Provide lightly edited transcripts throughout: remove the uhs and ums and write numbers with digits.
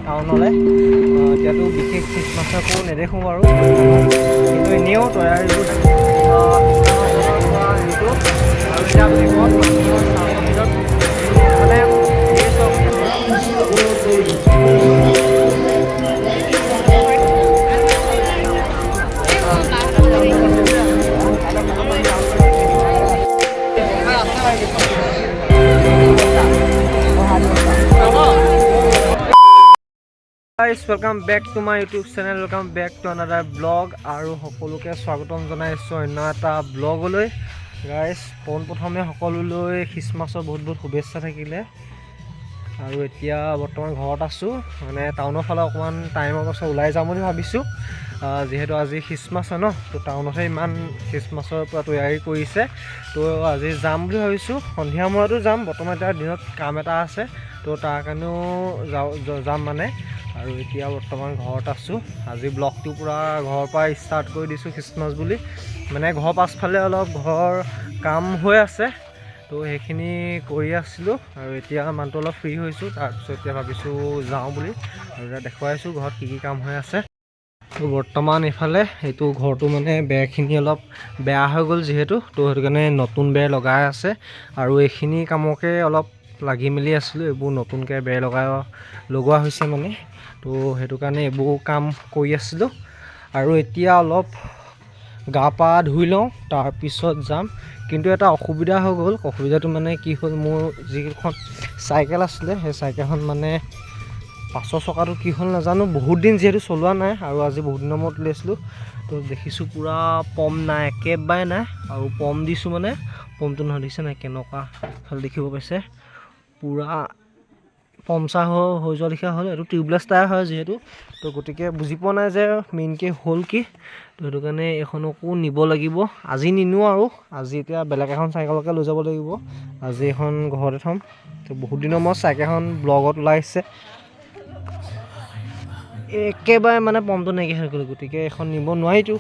টাউনলৈ। এতিয়াতো বিশেষ খ্ৰীষ্টমাছৰ একো নেদেখোঁ বাৰু, কিন্তু এনেও তৈয়াৰীবোৰ হেৰিটো আৰু এতিয়া ভিতৰত ভিতৰত মানে এই চব। Guys, welcome back to my YouTube channel, welcome back to another vlog আৰু সকলোকে স্বাগতম জনাইছোঁ অন্য এটা ব্লগলৈ। গাইজ, পোনপ্ৰথমে সকলোলৈ খ্ৰীষ্টমাছৰ বহুত বহুত শুভেচ্ছা থাকিলে। আৰু এতিয়া বৰ্তমান ঘৰত আছোঁ, মানে টাউনৰ ফালে অকণমান টাইমৰ পাছত ওলাই যাম বুলি ভাবিছোঁ। যিহেতু আজি খ্ৰীষ্টমাছ হয় ন, তো টাউনতহে ইমান খ্ৰীষ্টমাছৰ পৰা তৈয়াৰী কৰিছে। তো আজি যাম বুলি ভাবিছোঁ, সন্ধিয়া সময়তো যাম। বৰ্তমান এতিয়া দিনত কাম এটা আছে, তো তাৰ কাৰণেও যাওঁ, যাম মানে। আৰু এতিয়া বৰ্তমান ঘৰত আছোঁ। আজি ব্লগটো পূৰা ঘৰৰ পৰা ষ্টাৰ্ট কৰি দিছোঁ খ্ৰীষ্টমাছ বুলি। মানে ঘৰৰ পাছফালে অলপ ঘৰৰ কাম হৈ আছে, তো সেইখিনি কৰি আছিলোঁ আৰু এতিয়া মানুহটো অলপ ফ্ৰী হৈছোঁ। তাৰপিছত এতিয়া ভাবিছোঁ যাওঁ বুলি আৰু এতিয়া দেখুৱাইছোঁ ঘৰত কি কি কাম হৈ আছে। তো বৰ্তমান এইফালে এইটো ঘৰটো মানে বেৰখিনি অলপ বেয়া হৈ গ'ল যিহেতু, তো সেইটো কাৰণে নতুন বেৰ লগাই আছে। আৰু এইখিনি কামকে অলপ লাগি মেলি আছিলোঁ। এইবোৰ নতুনকৈ বেৰ লগোৱা হৈছে মানে, তো সেইটো কাৰণে এইবোৰ কাম কৰি আছিলোঁ। আৰু এতিয়া অলপ গা পা ধুই লওঁ, তাৰপিছত যাম। কিন্তু এটা অসুবিধা হৈ গ'ল। অসুবিধাটো মানে কি হ'ল, মোৰ যিখন চাইকেল আছিলে, সেই চাইকেলখন মানে পাছৰ চকাটো কি হ'ল নাজানো। বহুত দিন যিহেতু চলোৱা নাই আৰু আজি বহুত দিনৰ মূৰত উলিয়াইছিলোঁ, তো দেখিছোঁ পূৰা পম নাই, একেবাৰে নাই। আৰু পম দিছোঁ, মানে পমটো নহয়, দেখিছে নাই কেনেকুৱা ভাল দেখিব পাইছে, পূৰা পমচাৰ হৈ যোৱা লেখীয়া হ'ল। এইটো টিউবলেছ টায়াৰ হয় যিহেতু, তো গতিকে বুজি পোৱা নাই যে মেইনকৈ হ'ল কি। তো সেইটো কাৰণে এইখনকো নিব লাগিব। আজি নিনো আৰু আজি এতিয়া বেলেগ এখন চাইকেলকে লৈ যাব লাগিব। আজি এখন ঘৰতে থ'ম। তো বহুত দিনৰ মূৰত চাইকেলখন ব্লগত ওলাইছে। একেবাৰে মানে পমটো নাইকিয়া হৈ গ'ল, গতিকে এখন নিব নোৱাৰিতো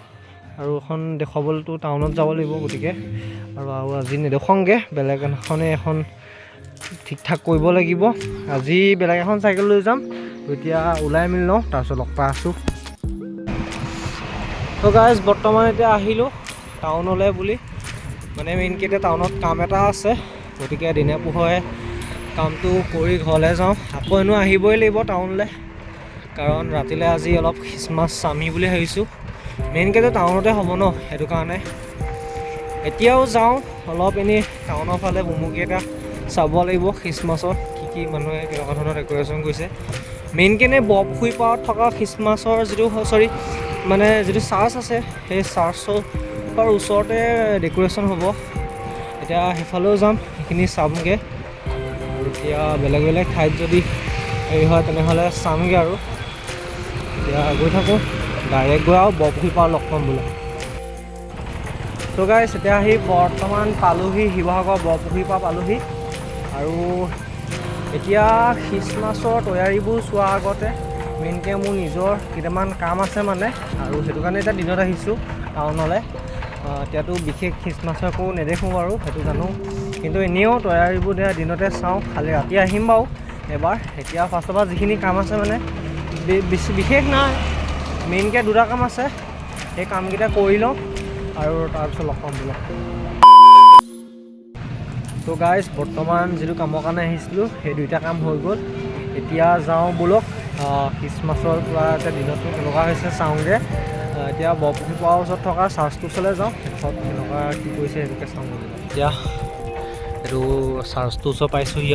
আৰু এখন দেখুৱাবলৈতো টাউনত যাব লাগিব। গতিকে আৰু আজি নেদেখুৱাওঁগৈ, বেলেগ এখনে এখন ঠিক ঠাক কৰিব লাগিব। আজি বেলেগ এখন চাইকেল লৈ যাম। এতিয়া ওলাই মেলি লওঁ, তাৰপিছত লগ পাই আছোঁ। তো গাইজ, বৰ্তমান এতিয়া আহিলোঁ টাউনলৈ বুলি। মানে মেইনকৈ এতিয়া টাউনত কাম এটা আছে, গতিকে দিনে পোহৰে কামটো কৰি ঘৰলৈ যাওঁ। আকৌ এনেও আহিবই লাগিব টাউনলৈ, কাৰণ ৰাতিলৈ আজি অলপ খ্ৰীষ্টমাছ চামহি বুলি ভাবিছোঁ। মেইনকৈতো টাউনতে হ'ব ন, সেইটো কাৰণে এতিয়াও যাওঁ অলপ এনেই টাউনৰ ফালে। ভুমুকি এটা চাব লাগিব খ্ৰীষ্টমাছত কি কি মানুহে কেনেকুৱা ধৰণৰ ডেক'ৰেশ্যন কৰিছে। মেইনকৈ এনেই বৰপুখুৰী পাৰত থকা খ্ৰীষ্টমাছৰ যিটো, চৰি, মানে যিটো চাৰ্চ আছে, সেই চাৰ্চৰ ওচৰতে ডেক'ৰেশ্যন হ'ব। এতিয়া সেইফালেও যাম, সেইখিনি চামগৈ। আৰু এতিয়া বেলেগ বেলেগ ঠাইত যদি হেৰি হয়, তেনেহ'লে চামগৈ। আৰু এতিয়া গৈ থাকোঁ, ডাইৰেক্ট গৈ আৰু বৰপুখুৰী পাৰ লগ পাম বোলে। ত' গাইছ, এতিয়া আহি বৰ্তমান পালোহি, শিৱসাগৰ বৰপুখুৰীৰ পৰা পালোহি। আৰু এতিয়া খ্ৰীষ্টমাছৰ তৈয়াৰীবোৰ চোৱাৰ আগতে মেইনকৈ মোৰ নিজৰ কেইটামান কাম আছে মানে, আৰু সেইটো কাৰণে এতিয়া দিনত আহিছোঁ টাউনলৈ। এতিয়াতো বিশেষ খ্ৰীষ্টমাছৰ একো নেদেখোঁ বাৰু, সেইটো জানো, কিন্তু এনেও তৈয়াৰীবোৰ এতিয়া দিনতে চাওঁ। খালি ৰাতি আহিম বাৰু এবাৰ। এতিয়া ফাৰ্ষ্টৰ পৰা যিখিনি কাম আছে, মানে বেছি বিশেষ নাই, মেইনকৈ দুটা কাম আছে, সেই কামকেইটা কৰি লওঁ আৰু তাৰপিছত লগ পাম বোলো। তো গাইজ, বৰ্তমান যিটো কামৰ কাৰণে আহিছিলোঁ, সেই দুইটা কাম হৈ গ'ল। এতিয়া যাওঁ ব'লক, খ্ৰীষ্টমাছৰ পৰা এতিয়া দিনতনো কেনেকুৱা হৈছে চাওঁগৈ। এতিয়া বৰপুখুৰী পাৰৰ ওচৰত থকা চাৰ্চটোৰ ওচৰলৈ যাওঁ। শেষত কেনেকুৱা কি কৰিছে সেইটোকে চাওঁগৈ। এতিয়া এইটো চাৰ্চটোৰ ওচৰ পাইছোঁহি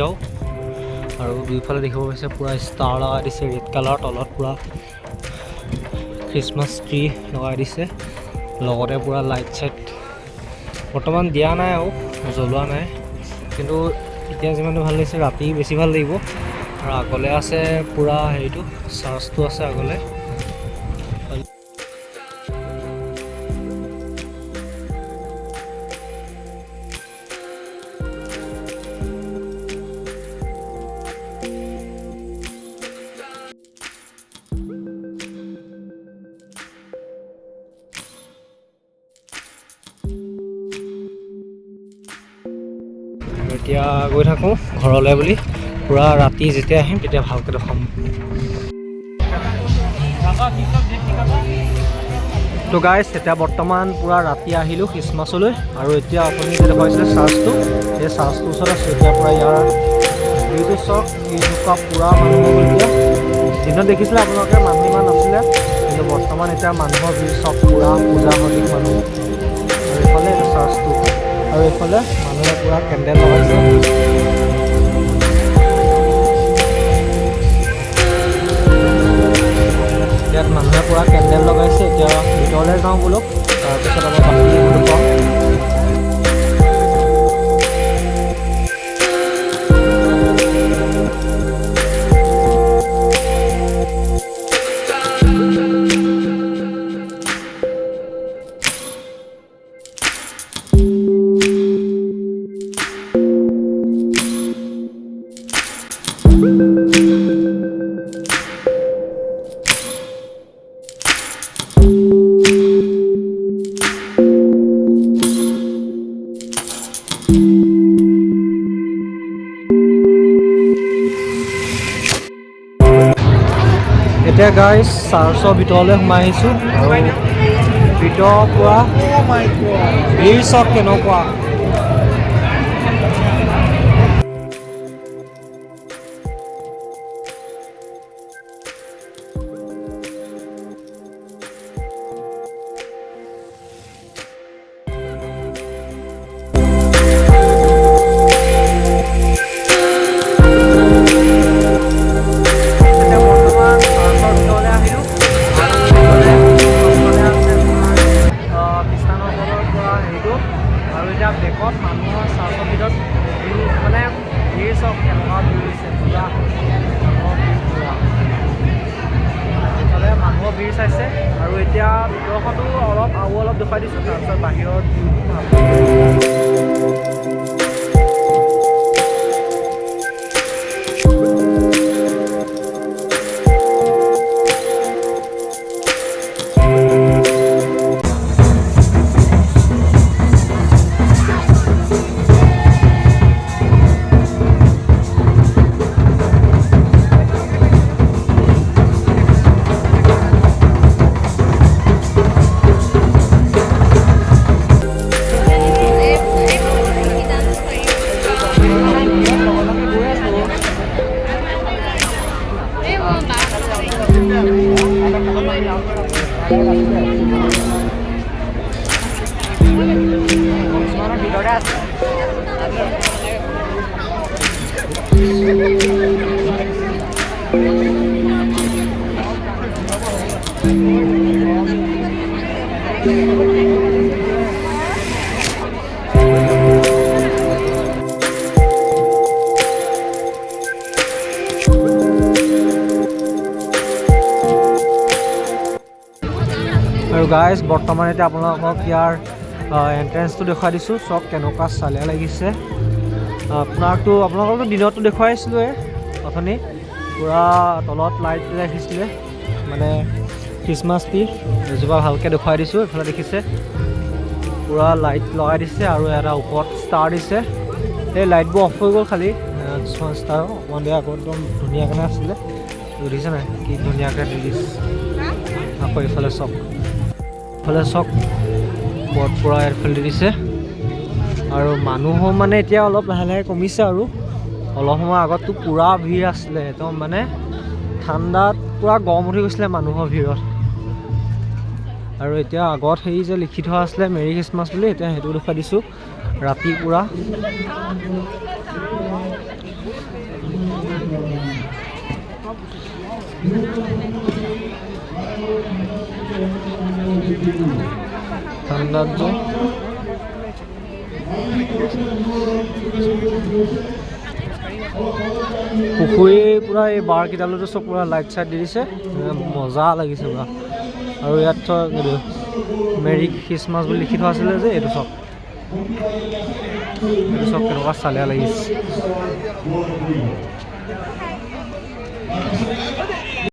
আৰু দুইফালে দেখিব পাইছে পূৰা ষ্টাৰ লগাই দিছে ৰেড কালাৰ, তলত পূৰা খ্ৰীষ্টমাছ ট্ৰী লগাই দিছে, লগতে পূৰা লাইট চাইট বৰ্তমান দিয়া নাই আৰু জ্বলোৱা নাই। কিন্তু এতিয়া যিমানটো ভাল লাগিছে, ৰাতি বেছি ভাল লাগিব। আৰু আগলৈ আছে পূৰা হেৰিটো, চাৰ্চটো আছে আগলৈ। আৰু এতিয়া গৈ থাকোঁ ঘৰলৈ বুলি। পূৰা ৰাতি যেতিয়া আহিম, তেতিয়া ভালকৈ দেখাম। তো গাইজ, এতিয়া বৰ্তমান পূৰা ৰাতি আহিলোঁ খ্ৰীষ্টমাছলৈ আৰু এতিয়া আপুনি যে দেখুৱাইছিলে চাৰ্চটো, সেই চাৰ্চটোৰ ওচৰত আছোঁ। এতিয়া পূৰা ইয়াৰ ভিউটো চাওক, কেনেকুৱা পূৰা মানুহ হৈ গ'ল। এতিয়া দিনত দেখিছিলে আপোনালোকে মানুহ ইমান নাছিলে, কিন্তু বৰ্তমান এতিয়া মানুহৰ ভিৰ চব, পূৰা পূজা সদৃশ মানুহ। আৰু এইফালে এইটো চাৰ্চটো আৰু এইফালে মানুহে পূৰা কেণ্ডেল লগাইছে। ইয়াত মানুহে পূৰা কেণ্ডেল লগাইছে। এতিয়া ভিতৰলৈ যাওঁ বোলক, তাৰপিছত আমাৰ বাকী দেখুৱাম। এতিয়া গাইজ, চাৰ্চৰ ভিতৰলৈ সোমাই আহিছোঁ আৰু ভিতৰৰ পৰা ভিৰ চাওক কেনেকুৱা। এতিয়া বৰ্তমান চাৰ্চৰ ভিতৰলৈ আহিলোঁ আৰু এইফালে আছে আপোনাৰ খ্ৰীষ্টানসকলৰ পৰা হেৰিটো। আৰু এতিয়া বেকত মানুহৰ চাৰ্চৰ ভিতৰত ভিৰ, মানে ভিৰ চব কেনেকুৱা ভিৰ হৈছে, পূৰা মানুহৰ ভিৰ পূৰা। ইফালে মানুহৰ ভিৰ চাইছে আৰু এতিয়া ভিতৰখনো অলপ আৰু অলপ দেখুৱাই দিছোঁ, তাৰপিছত বাহিৰৰ ভিউটো ভাল। আৰু গাইজ, বৰ্তমান এতিয়া আপোনালোকক ইয়াৰ এণ্ট্ৰেঞ্চটো দেখুৱাই দিছোঁ। চব কেনেকুৱা চালিয়া লাগিছে। আপোনালোকতো দিনততো দেখুৱাইছিলোঁৱে অথনি, পূৰা তলত লাইট ৰাখিছিলে, মানে খ্ৰীষ্টমাছ ট্ৰী এজোপা ভালকৈ দেখুৱাই দিছোঁ। এইফালে দেখিছে, পূৰা লাইট লগাই দিছে আৰু এটা ওপৰত ষ্টাৰ দিছে। সেই লাইটবোৰ অফ হৈ গ'ল খালি কিছুমান ষ্টাৰ অকণমান দেৰি আগত একদম ধুনীয়াকৈ আছিলে। দেখিছে নাই কি ধুনীয়াকৈ দি দিছে। আকৌ এইফালে চাওক, এইফালে চাওক, ওপৰত পূৰা এইফালে দি দিছে। আৰু মানুহো মানে এতিয়া অলপ লাহে লাহে কমিছে আৰু অলপ সময় আগততো পূৰা ভিৰ আছিলে একদম, মানে ঠাণ্ডাত পূৰা গৰম উঠি গৈছিলে মানুহৰ ভিৰত। আৰু এতিয়া আগত সেই যে লিখি থোৱা আছিলে মেৰী খ্ৰীষ্টমাছ বুলি, এতিয়া সেইটো দেখুৱাই দিছোঁ ৰাতি পূৰা। ঠাণ্ডাত যে পুখুৰী পূৰা এই বাৰকেইডালতো চব পূৰা লাইট চাইট দি দিছে, মজা লাগিছে পূৰা। আৰু ইয়াত চব এইটো মেৰী খ্ৰীষ্টমাছ বুলি লিখি থোৱা আছিলে যে, এইটো চব, এইটো চব কেনেকুৱা চালিয়া লাগিছে।